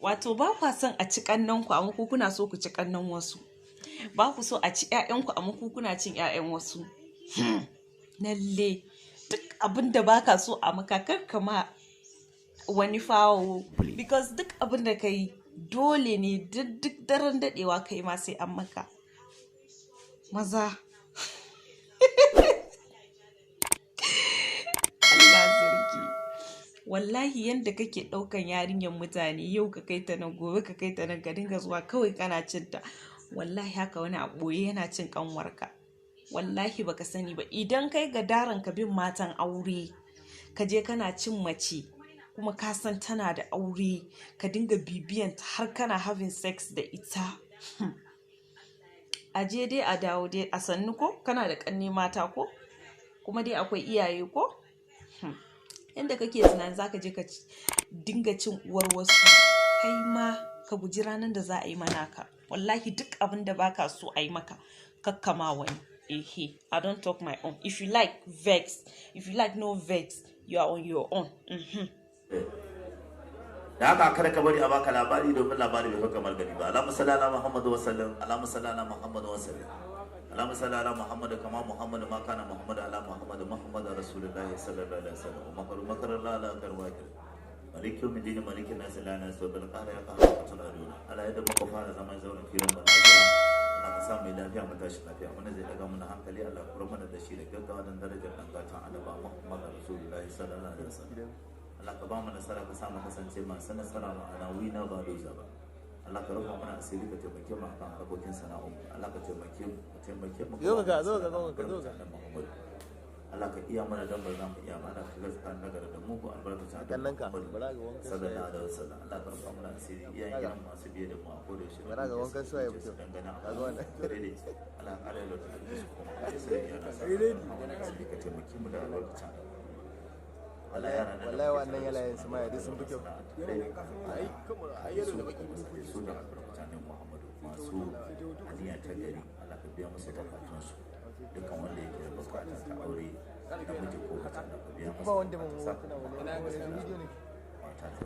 Wato ba kwa son a ci ƙannenku, amma ku kuna so ku ci ƙannen wasu. Ba ku so a ci 'ya'yanku, amma ku kuna cin 'ya'yan wasu. Lalle duk abin da baka so a maka, kar ka ma wani fawo, because duk abin da ka yi, dole ne duk daren daɗewa kai ma sai an maka. Maza, Allah sarki, wallahi yanda kake ɗaukan yarinyar mutane, yau ka kai ta nan, gobe ka kai ta nan, ka dinga zuwa kawai kana cin ta, wallahi haka wani a ɓoye yana cin ƙanwarka. Wallahi baka sani ba. Idan kai gadaran ka bin matan aure, ka je kana cin mace, kuma ka san tana da aure, ka dinga bibiyan ta har kana having sex da ita, a je dai a dawo dai a sannu. Ko kana da ƙanne mata, ko kuma dai akwai iyaye ko, yanda kake tunanin zaka je ka dinga cin uwar wasu, kai ma ka guji ranar da za a yi mana ka. Wallahi duk abin da baka so a yi maka, kakkama wani. Ehe, I don talk my own. If you like, vex. If you like, no vex. You are on your own. Da haka kada ka bari a baka labari, domin labari bai kamar gani ba. Allahumma salli ala Muhammad wa sallam. Allahumma salli ala Muhammad wa sallam. Allahumma salli ala Muhammad kama Muhammad ma kana Muhammad ala Muhammad Muhammad Rasulullahi sallallahu alaihi wasallam. Wa makaru makar la la kar wakil malik yawmin din malik nas la nas wa bil qahri ya qahar qatul. Ala yadda muka fara zaman zaurin firin ba lafiya, Allah ka sa mu lafiya, mu tashi lafiya. Wanda zai daga mana hankali, Allah kura mana da shi da gaggawa dan darajar dan gatan Annabi Muhammad Rasulullahi sallallahu alaihi wasallam. Allah ka ba mu nasara, ka sa mu kasance masu nasara, ma'ana winner ba loser ba. Allah ka rufa mana asiri, ka taimake mu akan harkokin sana'o'in. Allah ka taimake mu, ka taimake mu. Zo ka, zo ka, zo ka, zo ka. Muhammad, Allah ka iya mana dan ba za mu iya ba. Allah ka gaskata nagara da mugu, albarkacin Annabi Kallon ka, Muhammad bara ga wankan sallallahu suwaye. alaihi wasallam. Allah ka rufa mana asiri, iyayen gidan masu biye da mu a koda yaushe. Bara ga wankan suwaye fito. Dangane Kaga wannan. Allah ka ƙara yalwata arziki su, kuma ka sai yana sa mana asiri, ka taimake mu da albarkacin Allah. Yaran nan da Wallahi muke wannan tare da su, yalayen su ma duk sun fi kyau. Su kuma su da albarkacin Muhammadu, masu aniya ta gari, Allah ka biya musu bukatunsu. Dukkan wanda yake da bukata ta aure, namiji ko mace, Allah ka biya masa Ba wanda mun bukatunsa. hotuna wani bidiyo ne. Mata ta